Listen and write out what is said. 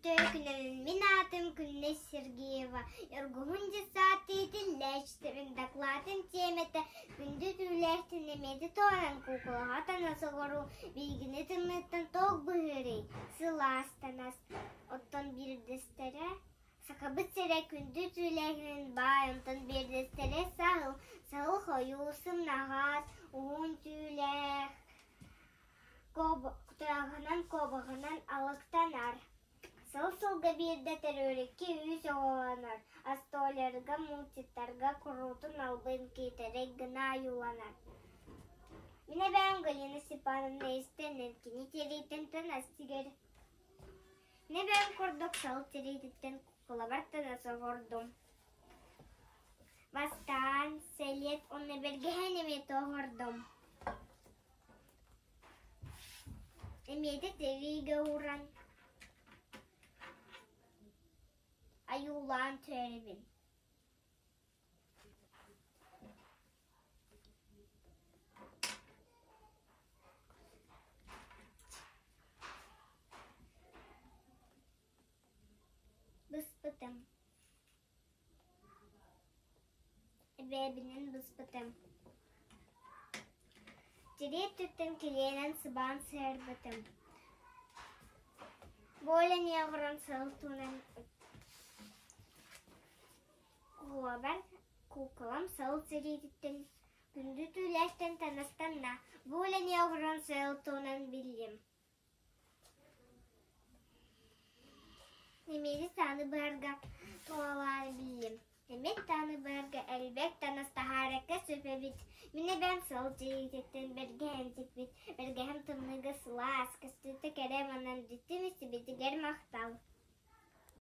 Үтүө күнүнэн мин аатым Күннэй Сергеева, Ньургуһун дьыссаат иитиллээччитин дакылаатын тиэмэтэ күндү түүлээхтин эмиэтэ туһанан куукулаҕа таҥас оҥоруу биһигини тымныыттан туох быһыырый? Сылаас танас. Оттон биирдэстэрэ Сахабыт сирэ күндү түүлээхинэн баай, онтон биирдэстэрэ саһыл, саһыл хойуу, сымнаҕас, уһун түүлээх, Кутураҕынан, куобаҕынан алыктанар. Сыл-сылга биирдэ төрүүрүккэ үүс оҕолонор, остуолларга, мультиктарга куруутун албын киитэрэй гына ойууланар. Мин эбээм Галина Степановна истэнэн кини тириитин тынас тигэр. Мин эбээм курдук сыл тириититтэн куукулабар тынас оҥордум. Бастаан сэлиэт уонна бэргэһэн эмиэ оҥордум. Эмиэтэ тэриигэ ууран айуулаан түһэрэбин Быспытым Эбээбинэн быспытым Тириэт туттан килиэнэн сыбаан сыһыарбытым Буола ньуоҕуран сыл туһунан куобар куукулам сыл сэриититтэн күндү түүлээхтэн таҥастанна Буола ньуоҕуран сыл туһунан биллим Немери сааны быһарга туһалаан биллим. Эмиэ тааны быһарга элбэх танас таһаарарга сөп эбит. Мин эбээм сыл дьиэтиттэн бэргэһэм тикпит. Бэргэһэм тымныыга сылаас, көстүүтэ кэрэ манан дьикти.